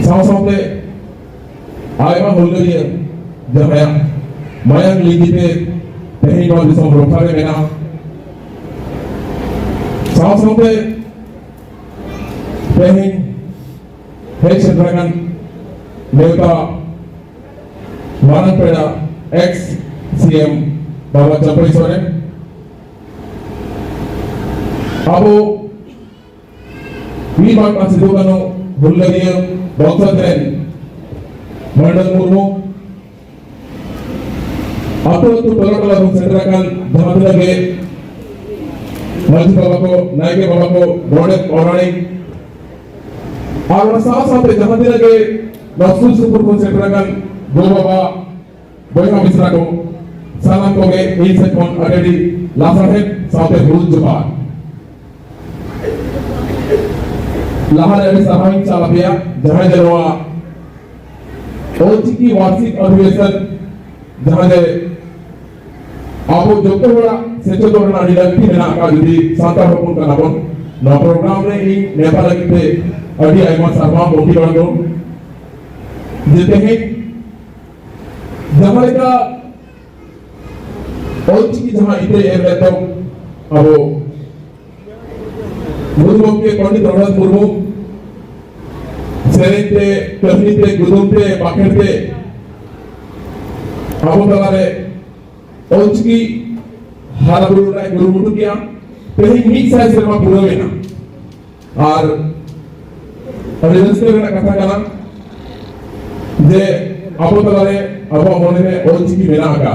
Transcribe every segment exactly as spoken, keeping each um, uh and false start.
ᱥᱟᱶ ᱥᱟᱶᱛᱮ ᱟᱭᱢᱟ ᱦᱩᱞᱜᱟᱹᱨᱤᱭᱟᱹ ᱡᱟᱦᱟᱸᱭᱟᱜ ᱢᱟᱭᱟᱝ ᱞᱤᱸᱜᱤᱛᱮ ᱛᱮᱦᱮᱧ ᱱᱚᱣᱟ ᱫᱤᱥᱚᱢ ᱨᱚᱯᱷᱟ ᱨᱮ ᱢᱮᱱᱟᱜᱼᱟ᱾ ᱥᱟᱶ ᱥᱟᱶᱛᱮ ᱛᱮᱦᱮᱧ ᱦᱮᱡ ᱥᱮᱴᱮᱨ ᱟᱠᱟᱱ ᱱᱮᱣᱛᱟ ᱢᱟᱨᱟᱝ ᱯᱮᱲᱟ ᱮᱠᱥ ᱥᱤ ᱮᱢ ᱵᱟᱵᱟ ᱪᱟᱢᱯᱟᱹᱭ ᱥᱚᱨᱮᱱ, ᱟᱵᱚ ᱢᱤᱫ ᱵᱟᱨ ᱥᱤᱫᱩ ᱠᱟᱹᱱᱦᱩ ᱦᱩᱞᱜᱟᱹᱨᱤᱭᱟᱹ ᱵᱚᱝᱥᱚᱡᱽ ᱨᱮᱱ ᱢᱟᱹᱱᱰᱟᱹᱝ ᱢᱩᱨᱢᱩ, ᱟᱹᱛᱩ ᱟᱹᱛᱩ ᱴᱚᱞᱟ ᱴᱚᱞᱟ ᱵᱚᱱ ᱥᱮᱴᱮᱨ ᱟᱠᱟᱱ ᱡᱟᱦᱟᱸ ᱛᱤᱱᱟᱹᱜ ᱜᱮ ᱢᱟᱹᱡᱷᱤ ᱵᱟᱵᱟ ᱠᱚ, ᱱᱟᱭᱠᱮ ᱵᱟᱵᱟ ᱠᱚ, ᱜᱚᱰᱮᱛ ᱯᱟᱨᱟᱱᱤᱠ, ᱟᱨ ᱚᱱᱟ ᱥᱟᱶ ᱥᱟᱶᱛᱮ ᱡᱟᱦᱟᱸ ᱛᱤᱱᱟᱹᱜ ᱜᱮ ᱱᱚᱣᱟ ᱥᱩᱨ ᱥᱩᱯᱩᱨ ᱠᱷᱚᱱ ᱥᱮᱴᱮᱨ ᱟᱠᱟᱱ ᱜᱚ ᱵᱟᱵᱟ, ᱵᱚᱭᱦᱟ ᱢᱤᱥᱨᱟ ᱠᱚ, ᱥᱟᱱᱟᱢ ᱠᱚᱜᱮ ᱤᱧ ᱥᱮᱫ ᱠᱷᱚᱱ ᱟᱹᱰᱤ ᱟᱹᱰᱤ ᱞᱟᱥᱟᱲᱦᱮᱫ ᱥᱟᱶᱛᱮ ᱜᱩᱨᱩ ᱡᱚᱦᱟᱨ᱾ ᱞᱟᱦᱟᱨᱮ ᱟᱹᱰᱤ ᱥᱟᱨᱦᱟᱣ ᱤᱧ ᱪᱟᱞ ᱟᱯᱮᱭᱟ, ᱡᱟᱦᱟᱸᱭ ᱡᱮ ᱱᱚᱣᱟ ᱚᱞᱪᱤᱠᱤ ᱵᱟᱨᱥᱤᱠ ᱚᱫᱷᱤᱵᱮᱥᱚᱱ, ᱡᱟᱦᱟᱸ ᱡᱮ ᱟᱵᱚ ᱡᱚᱛᱚ ᱦᱚᱲᱟᱜ ᱥᱮᱪᱮᱫᱚᱜ ᱨᱮᱱᱟᱜ ᱟᱹᱰᱤ ᱞᱟᱹᱠᱛᱤ ᱢᱮᱱᱟᱜ ᱟᱠᱟᱫ, ᱡᱩᱫᱤ ᱥᱟᱱᱛᱟᱲ ᱦᱚᱯᱚᱱ ᱠᱟᱱᱟ ᱵᱚᱱ, ᱱᱚᱣᱟ ᱯᱨᱳᱜᱨᱟᱢ ᱨᱮ ᱤᱧ ᱱᱮᱣᱛᱟ ᱞᱟᱹᱜᱤᱫ ᱛᱮ ᱟᱹᱰᱤ ᱟᱭᱢᱟ ᱥᱟᱨᱦᱟᱣ ᱜᱚᱢᱠᱮ ᱵᱟᱲᱟ ᱠᱚ, ᱡᱮ ᱛᱮᱦᱮᱧ ᱡᱟᱦᱟᱸ ᱞᱮᱠᱟ ᱚᱞᱪᱤᱠᱤ ᱡᱟᱦᱟᱸ ᱤᱛᱟᱹᱭ ᱮᱢ ᱞᱮᱫ ᱫᱚ ᱟᱵᱚ ᱜᱩᱨᱩ ᱜᱚᱢᱠᱮ ᱯᱚᱱᱰᱤᱛ ᱨᱚᱜᱷᱩᱱᱟᱛᱷ ᱢᱩᱨᱢᱩ, ᱥᱮᱨᱮᱧ ᱛᱮ, ᱠᱟᱹᱦᱱᱤ ᱛᱮ, ᱠᱩᱫᱩᱢ ᱛᱮ, ᱵᱟᱠᱷᱮᱬ ᱛᱮ ᱟᱵᱚ ᱛᱟᱞᱟᱨᱮ ᱚᱞᱪᱤᱠᱤ ᱦᱟᱨᱟ ᱵᱩᱨᱩ ᱨᱮᱱᱟᱜ ᱠᱩᱨᱩᱢᱩᱴᱩ ᱠᱮᱜᱼᱟ᱾ ᱛᱮᱦᱮᱧ ᱢᱤᱫ ᱥᱟᱭ ᱥᱮᱨᱢᱟ ᱯᱩᱨᱟᱹᱣ ᱮᱱᱟ᱾ ᱟᱨ ᱟᱹᱰᱤ ᱨᱟᱹᱥᱠᱟᱹ ᱨᱮᱱᱟᱜ ᱠᱟᱛᱷᱟ ᱠᱟᱱᱟ ᱡᱮ ᱟᱵᱚ ᱛᱟᱞᱟᱨᱮ ᱟᱵᱚᱣᱟᱜ ᱢᱚᱱᱮ ᱨᱮ ᱚᱞᱪᱤᱠᱤ ᱢᱮᱱᱟᱜ ᱟᱠᱟᱫᱼᱟ᱾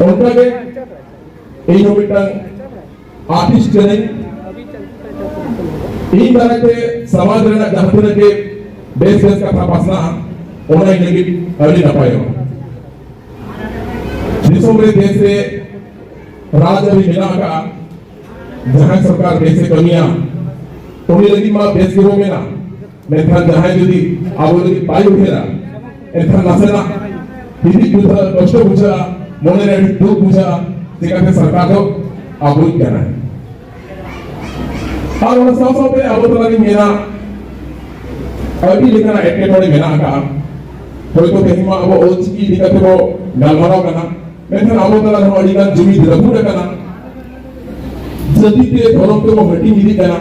ᱚᱱᱠᱟᱜᱮ ᱤᱧ ᱦᱚᱸ ᱢᱤᱫᱴᱟᱝ ᱟᱨᱴᱤᱥᱴ ᱠᱟᱹᱱᱟᱹᱧ᱾ ᱤᱧ ᱫᱟᱨᱟᱭ ᱛᱮ ᱥᱚᱢᱟᱡᱽ ᱨᱮᱱᱟᱜ ᱡᱟᱦᱟᱸ ᱛᱤᱱᱟᱹᱜ ᱜᱮ ᱵᱮᱥ ᱵᱮᱥ ᱠᱟᱛᱷᱟ ᱯᱟᱥᱱᱟᱜᱼᱟ, ᱚᱱᱟ ᱤᱧ ᱞᱟᱹᱜᱤᱫ ᱟᱹᱰᱤ ᱱᱟᱯᱟᱭᱚᱜᱼᱟ᱾ ᱫᱤᱥᱚᱢ ᱨᱮ, ᱫᱮᱥ ᱨᱮ ᱨᱟᱡᱽ ᱟᱹᱨᱤ ᱢᱮᱱᱟᱜ ᱟᱠᱟᱫᱼᱟ, ᱡᱟᱦᱟᱸᱭ ᱥᱚᱨᱠᱟᱨ ᱵᱮᱥ ᱮ ᱠᱟᱹᱢᱤᱭᱟ, ᱩᱱᱤ ᱞᱟᱹᱜᱤᱫ ᱢᱟ ᱵᱮᱥ ᱜᱮᱵᱚ ᱢᱮᱱᱟ, ᱢᱮᱱᱠᱷᱟᱱ ᱡᱟᱦᱟᱸᱭ ᱡᱩᱫᱤ ᱟᱵᱚ ᱞᱟᱹᱜᱤᱫ ᱵᱟᱭ ᱩᱭᱦᱟᱹᱨᱟ, ᱮᱱᱠᱷᱟᱱ ᱱᱟᱥᱮᱱᱟᱜ ᱦᱤᱫᱤᱡ ᱵᱩᱡᱷᱟᱹᱜᱼᱟ, ᱠᱚᱥᱴᱚ ᱵᱩᱡᱷᱟᱹᱜᱼᱟ, ᱢᱚᱱᱮ ᱨᱮ ᱟᱹᱰᱤ ᱫᱩᱠ ᱵᱩᱡᱷᱟᱹᱜᱼᱟ᱾ ᱪᱤᱠᱟᱹᱛᱮ ᱥᱚᱨᱠᱟᱨ ᱫᱚ ᱟᱵᱚᱭᱤᱡ ᱠᱟᱱᱟᱭ᱾ ᱟᱨ ᱚᱱᱟ ᱥᱟᱶ ᱥᱟᱶᱛᱮ ᱟᱵᱚ ᱛᱟᱞᱟᱨᱤᱧ ᱢᱮᱱᱟ, ᱟᱹᱰᱤ ᱞᱮᱠᱟᱱᱟᱜ ᱮᱴᱠᱮᱴᱚᱬᱮ ᱢᱮᱱᱟᱜ ᱟᱠᱟᱫᱼᱟ᱾ ᱦᱚᱭᱛᱳ ᱛᱮᱦᱮᱧ ᱢᱟ ᱟᱵᱚ ᱚᱞᱪᱤᱠᱤ ᱤᱫᱤ ᱠᱟᱛᱮ ᱵᱚ ᱜᱟᱞᱢᱟᱨᱟᱣ ᱠᱟᱱᱟ, ᱢᱮᱱᱠᱷᱟᱱ ᱟᱵᱚ ᱛᱟᱞᱟ ᱨᱮᱦᱚᱸ ᱟᱹᱰᱤ ᱜᱟᱱ ᱡᱩᱢᱤᱫ ᱨᱟᱹᱯᱩᱫ ᱟᱠᱟᱱᱟ᱾ ᱡᱟᱹᱛᱤ ᱛᱮ ᱫᱷᱚᱨᱚᱢ ᱛᱮᱵᱚ ᱦᱟᱹᱴᱤᱧ ᱤᱫᱤᱜ ᱠᱟᱱᱟ᱾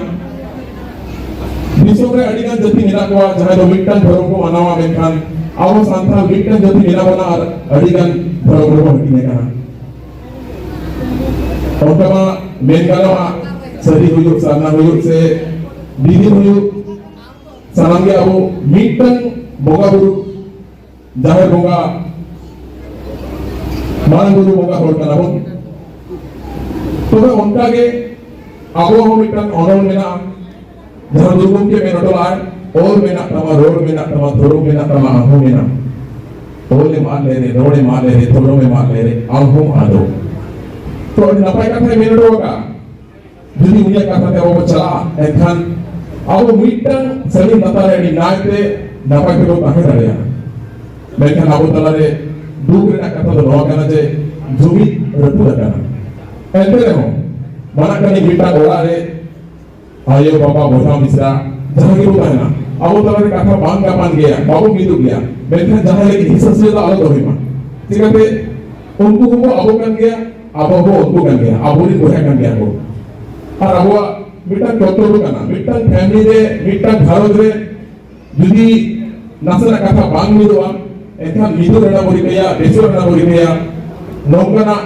ᱫᱤᱥᱚᱢ ᱨᱮ ᱟᱹᱰᱤ ᱜᱟᱱ ᱡᱟᱹᱛᱤ ᱢᱮᱱᱟᱜ ᱠᱚᱣᱟ, ᱡᱟᱦᱟᱸᱭ ᱫᱚ ᱢᱤᱫᱴᱟᱝ ᱫᱷᱚᱨᱚᱢ ᱠᱚ ᱢᱟᱱᱟᱣᱟ, ᱢᱮᱱᱠᱷᱟᱱ ᱟᱵᱚ ᱥᱟᱱᱛᱟᱲ ᱢᱤᱫᱴᱟᱝ ᱡᱟᱹᱛᱤ ᱢᱮᱱᱟᱜ ᱵᱚᱱᱟ ᱟᱨ ᱟᱹᱰᱤ ᱜᱟᱱ ᱫᱷᱚᱨᱚᱢ ᱨᱮᱵᱚᱱ ᱦᱟᱹᱴᱤᱧ ᱟᱠᱟᱱᱟ᱾ ᱚᱱᱠᱟ ᱢᱟ ᱢᱮᱱ ᱜᱟᱱᱚᱜᱼᱟ, ᱥᱟᱹᱨᱤ ᱦᱩᱭᱩᱜ, ᱥᱟᱨᱱᱟ ᱦᱩᱭᱩᱜ, ᱥᱮ ᱫᱤᱫᱤ ᱦᱩᱭᱩᱜ, ᱥᱟᱱᱟᱢ ᱜᱮ ᱟᱵᱚ ᱢᱤᱫᱴᱟᱝ ᱵᱚᱸᱜᱟ ᱵᱩᱨᱩ, ᱡᱟᱦᱮᱨ ᱵᱚᱸᱜᱟ, ᱢᱟᱨᱟᱝ ᱵᱩᱨᱩ ᱵᱚᱸᱜᱟ ᱦᱚᱲ ᱠᱟᱱᱟ ᱵᱚᱱ᱾ ᱛᱚᱵᱮ ᱚᱱᱠᱟ ᱜᱮ ᱟᱵᱚᱣᱟᱜ ᱦᱚᱸ ᱢᱤᱫᱴᱟᱝ ᱚᱱᱚᱞ ᱢᱮᱱᱟᱜᱼᱟ, ᱡᱟᱦᱟᱸ ᱜᱩᱨᱩ ᱜᱚᱢᱠᱮ ᱢᱮᱱ ᱦᱚᱴᱚ ᱞᱮᱫᱟᱭ, "ᱚᱞ ᱢᱮᱱᱟᱜ ᱛᱟᱢᱟ, ᱨᱚᱲ ᱢᱮᱱᱟᱜ ᱛᱟᱢᱟ, ᱫᱷᱚᱨᱚᱢ ᱢᱮᱱᱟᱜ ᱛᱟᱢᱟ, ᱟᱢ ᱦᱚᱸ ᱢᱮᱱᱟᱢ᱾ ᱚᱞ ᱮᱢ ᱟᱫ ᱞᱮᱨᱮ, ᱨᱚᱲ ᱮᱢ ᱟᱫ ᱞᱮᱨᱮ, ᱫᱷᱚᱨᱚᱢ ᱮᱢ ᱟᱫ ᱞᱮᱨᱮ, ᱟᱢ ᱦᱚᱸᱢ ᱟᱫᱚᱜ᱾" ᱛᱚ ᱟᱹᱰᱤ ᱱᱟᱯᱟᱭ ᱠᱟᱛᱷᱟᱭ ᱢᱮᱱ ᱦᱚᱴᱚ ᱟᱠᱟᱫᱼᱟ᱾ ᱡᱩᱫᱤ ᱩᱱᱤᱭᱟᱜ ᱠᱟᱛᱷᱟ ᱛᱮ ᱟᱵᱚ ᱵᱚ ᱪᱟᱞᱟᱜᱼᱟ, ᱮᱱᱠᱷᱟᱱ ᱟᱵᱚ ᱢᱤᱫᱴᱟᱝ ᱥᱟᱹᱲᱤᱢ ᱞᱟᱛᱟᱨ ᱨᱮ ᱟᱹᱰᱤ ᱱᱟᱭᱛᱮ ᱱᱟᱯᱟᱭ ᱛᱮᱵᱚ ᱛᱟᱦᱮᱸ ᱫᱟᱲᱮᱭᱟᱜᱼᱟ᱾ ᱢᱮᱱᱠᱷᱟᱱ ᱟᱵᱚ ᱛᱟᱞᱟᱨᱮ ᱫᱩᱠ ᱨᱮᱱᱟᱜ ᱠᱟᱛᱷᱟ ᱫᱚ ᱱᱚᱣᱟ ᱠᱟᱱᱟ ᱡᱮ ᱡᱩᱢᱤᱫ ᱨᱟᱹᱯᱩᱫ ᱟᱠᱟᱱᱟ᱾ ᱮᱱᱛᱮ ᱨᱮᱦᱚᱸ ᱢᱟᱱᱟᱜ ᱠᱟᱹᱱᱟᱹᱧ ᱢᱤᱫᱴᱟᱝ ᱚᱲᱟᱜ ᱨᱮ ᱟᱭᱳ, ᱵᱟᱵᱟ, ᱵᱚᱭᱦᱟ, ᱢᱤᱥᱨᱟ ᱡᱟᱦᱟᱸ ᱜᱮᱵᱚ ᱛᱟᱦᱮᱱᱟ, ᱟᱵᱚ ᱛᱟᱞᱟᱨᱮ ᱠᱟᱛᱷᱟ ᱵᱟᱝ ᱜᱟᱯᱟᱱ ᱜᱮᱭᱟ, ᱵᱟᱵᱚ ᱢᱤᱫᱚᱜ ᱜᱮᱭᱟ, ᱢᱮᱱᱠᱷᱟᱱ ᱡᱟᱦᱟᱸ ᱞᱟᱹᱜᱤᱫ ᱦᱤᱥᱟᱹ ᱥᱩᱭᱟᱹ ᱫᱚ ᱟᱞᱚ ᱫᱚᱦᱚᱭ ᱢᱟ᱾ ᱪᱤᱠᱟᱹᱛᱮ? ᱩᱱᱠᱩ ᱦᱚᱸᱵᱚ ᱟᱵᱚ ᱠᱟᱱ ᱜᱮᱭᱟ, ᱟᱵᱚ ᱦᱚᱸᱵᱚ ᱩᱱᱠᱩ ᱠᱟᱱ ᱜᱮᱭᱟ, ᱟᱵᱚᱨᱮᱱ ᱵᱚᱭᱦᱟ ᱠᱟᱱ ᱜᱮᱭᱟ ᱠᱚ᱾ ᱟᱨ ᱟᱵᱚᱣᱟᱜ ᱢᱤᱫᱴᱟᱝ ᱠᱚᱨᱛᱚᱵᱵᱚ ᱠᱟᱱᱟ, ᱢᱤᱫᱴᱟᱝ ᱯᱷᱮᱢᱤᱞᱤ ᱨᱮ, ᱢᱤᱫᱴᱟᱝ ᱜᱷᱟᱨᱚᱸᱡᱽ ᱨᱮ ᱡᱩᱫᱤ ᱱᱟᱥᱮᱱᱟᱜ ᱠᱟᱛᱷᱟ ᱵᱟᱝ ᱢᱤᱫᱚᱜᱼᱟ, ᱮᱱᱠᱷᱟᱱ ᱢᱤᱫᱚᱜ ᱨᱮᱱᱟᱜ ᱵᱚ ᱨᱤᱠᱟᱹᱭᱟ, ᱵᱮᱥᱚᱜ ᱨᱮᱱᱟᱜ ᱵᱚ ᱨᱤᱠᱟᱹᱭᱟ᱾ ᱱᱚᱝᱠᱟᱱᱟᱜ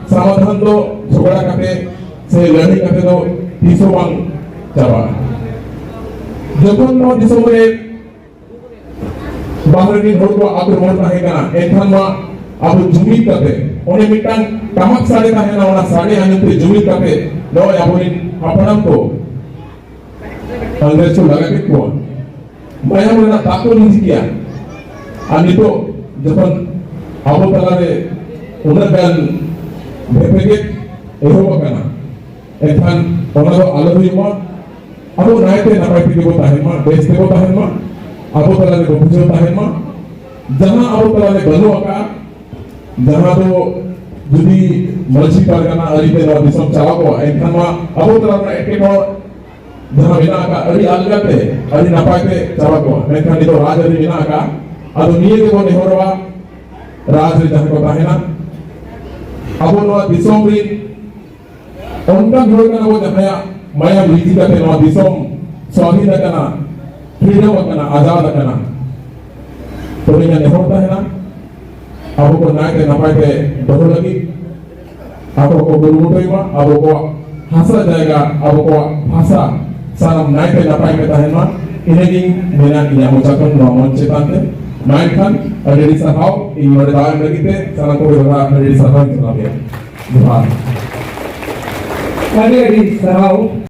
ᱥᱚᱢᱟᱫᱷᱟᱱ ᱫᱚ ᱡᱷᱚᱜᱽᱲᱟ ᱠᱟᱛᱮ ᱥᱮ ᱞᱟᱹᱲᱦᱟᱹᱭ ᱠᱟᱛᱮ ᱫᱚ ᱛᱤᱥ ᱦᱚᱸ ᱵᱟᱝ ᱪᱟᱵᱟᱜᱼᱟ᱾ ᱡᱚᱠᱷᱚᱱ ᱱᱚᱣᱟ ᱫᱤᱥᱚᱢ ᱨᱮ ᱵᱟᱦᱨᱮ ᱨᱮᱱ ᱦᱚᱲ ᱠᱚᱣᱟᱜ ᱟᱠᱨᱚᱢᱚᱱ ᱛᱟᱦᱮᱸ ᱠᱟᱱᱟ, ᱮᱱᱠᱷᱟᱱ ᱢᱟ ᱟᱵᱚ ᱡᱩᱢᱤᱫ ᱠᱟᱛᱮ, ᱚᱱᱮ ᱢᱤᱫᱴᱟᱝ ᱴᱟᱢᱟᱠ ᱥᱟᱰᱮ ᱛᱟᱦᱮᱱᱟ, ᱚᱱᱟ ᱥᱟᱰᱮ ᱟᱸᱡᱚᱢ ᱛᱮ ᱡᱩᱢᱤᱫ ᱠᱟᱛᱮ ᱱᱚᱜᱼᱚᱭ ᱟᱵᱚᱨᱮᱱ ᱦᱟᱯᱲᱟᱢ ᱠᱚ ᱤᱝᱨᱮᱡᱽ ᱠᱚ ᱞᱟᱜᱟ ᱠᱮᱫ ᱠᱚᱣᱟ, ᱢᱟᱭᱟᱢ ᱨᱮᱱᱟᱜ ᱫᱟᱜ ᱠᱚ ᱞᱤᱸᱡᱤ ᱠᱮᱭᱟ᱾ ᱟᱨ ᱱᱤᱛᱚᱜ ᱡᱚᱠᱷᱚᱱ ᱟᱵᱚ ᱛᱟᱞᱟᱨᱮ ᱩᱱᱟᱹᱜ ᱜᱟᱱ ᱵᱷᱮᱯᱮᱜᱮᱫ ᱮᱦᱚᱵ ᱟᱠᱟᱱᱟ, ᱮᱱᱠᱷᱟᱱ ᱚᱱᱟ ᱫᱚ ᱟᱞᱚ ᱦᱩᱭᱩᱜ ᱢᱟ᱾ ᱟᱵᱚ ᱱᱟᱭᱛᱮ ᱱᱟᱯᱟᱭ ᱛᱮᱜᱮ ᱵᱚ ᱛᱟᱦᱮᱱ ᱢᱟ, ᱵᱮᱥ ᱛᱮᱵᱚ ᱛᱟᱦᱮᱱ ᱢᱟ, ᱟᱵᱚ ᱛᱟᱞᱟ ᱨᱮᱵᱚ ᱵᱩᱡᱷᱟᱹᱣ ᱛᱟᱦᱮᱱ ᱢᱟ᱾ ᱡᱟᱦᱟᱸ ᱟᱵᱚ ᱛᱟᱞᱟ ᱨᱮ ᱵᱟᱹᱱᱩᱜ ᱟᱠᱟᱫᱼᱟ, ᱡᱟᱦᱟᱸ ᱫᱚ ᱡᱩᱫᱤ ᱢᱟᱹᱡᱷᱤ ᱯᱟᱨᱜᱟᱱᱟ ᱟᱹᱨᱤᱛᱮ ᱱᱚᱣᱟ ᱫᱤᱥᱚᱢ ᱪᱟᱞᱟᱣ ᱠᱚᱜᱼᱟ, ᱮᱱᱠᱷᱟᱱ ᱢᱟ ᱟᱵᱚ ᱛᱟᱞᱟ ᱨᱮᱱᱟᱜ ᱮᱴᱠᱮᱴᱚᱬᱮ ᱡᱟᱦᱟᱸ ᱢᱮᱱᱟᱜ ᱟᱠᱟᱫ ᱟᱹᱰᱤ ᱟᱞᱜᱟ ᱛᱮ, ᱟᱹᱰᱤ ᱱᱟᱯᱟᱭ ᱛᱮ ᱪᱟᱵᱟ ᱠᱚᱜᱼᱟ᱾ ᱢᱮᱱᱠᱷᱟᱱ ᱱᱤᱛᱚᱜ ᱨᱟᱡᱽ ᱟᱹᱨᱤ ᱢᱮᱱᱟᱜ ᱟᱠᱟᱫ, ᱟᱫᱚ ᱱᱤᱭᱟᱹ ᱜᱮᱵᱚᱱ ᱱᱮᱦᱚᱨᱚᱜᱼᱟ, ᱨᱟᱡᱽ ᱨᱮ ᱡᱟᱦᱟᱸ ᱠᱚ ᱛᱟᱦᱮᱱᱟ, ᱟᱵᱚ ᱱᱚᱣᱟ ᱫᱤᱥᱚᱢ ᱨᱮ ᱚᱱᱠᱟᱱ ᱦᱚᱲ ᱠᱟᱱᱟ ᱵᱚ ᱡᱟᱦᱟᱸᱭᱟᱜ ᱢᱟᱭᱟᱢ ᱞᱤᱸᱡᱤ ᱠᱟᱛᱮ ᱱᱚᱣᱟ ᱫᱤᱥᱚᱢ ᱥᱣᱟᱫᱷᱤᱱ ᱟᱠᱟᱱᱟ, freedom ᱟᱠᱟᱱᱟ, ᱟᱡᱟᱫ ᱟᱠᱟᱱᱟ᱾ ᱛᱚᱵᱮ ᱤᱧᱟᱹᱜ ᱱᱮᱦᱚᱨ ᱛᱟᱦᱮᱱᱟ, ᱟᱵᱚ ᱠᱚ ᱱᱟᱭᱛᱮ ᱱᱟᱯᱟᱭ ᱛᱮ ᱫᱚᱦᱚ ᱞᱟᱹᱜᱤᱫ ᱟᱠᱚ ᱠᱚ ᱠᱩᱨᱩᱢᱩᱴᱩᱭ ᱢᱟ, ᱟᱵᱚ ᱠᱚᱣᱟᱜ ᱦᱟᱥᱟ ᱡᱟᱭᱜᱟ, ᱟᱵᱚ ᱠᱚᱣᱟᱜ ᱵᱷᱟᱥᱟ ᱥᱟᱱᱟᱢ ᱱᱟᱭᱛᱮ ᱱᱟᱯᱟᱭ ᱛᱮ ᱛᱟᱦᱮᱱ ᱢᱟ᱾ ᱤᱱᱟᱹᱜᱤᱧ ᱢᱮᱱᱟ ᱤᱧᱟᱹᱜ ᱢᱚᱪᱟ ᱠᱷᱚᱱ ᱱᱚᱣᱟ ᱢᱚᱧᱪ ᱪᱮᱛᱟᱱ ᱛᱮ᱾ ᱢᱟ ᱮᱱᱠᱷᱟᱱ ᱟᱹᱰᱤ ᱟᱹᱰᱤ ᱥᱟᱨᱦᱟᱣ, ᱤᱧ ᱱᱚᱰᱮ ᱫᱟᱣ ᱮᱢ ᱞᱟᱹᱜᱤᱫ ᱛᱮ ᱥᱟᱱᱟᱢ ᱠᱚᱜᱮ ᱫᱚᱦᱲᱟ ᱟᱹᱰᱤ ᱟᱹᱰᱤ ᱥᱟᱨᱦᱟᱣ ᱤᱧ ᱪᱟᱞ ᱟᱯᱮᱭᱟ᱾ ᱡᱚᱦᱟᱨ᱾ ᱟᱹᱰᱤ ᱟᱹᱰᱤ ᱥᱟᱨᱦᱟᱣ᱾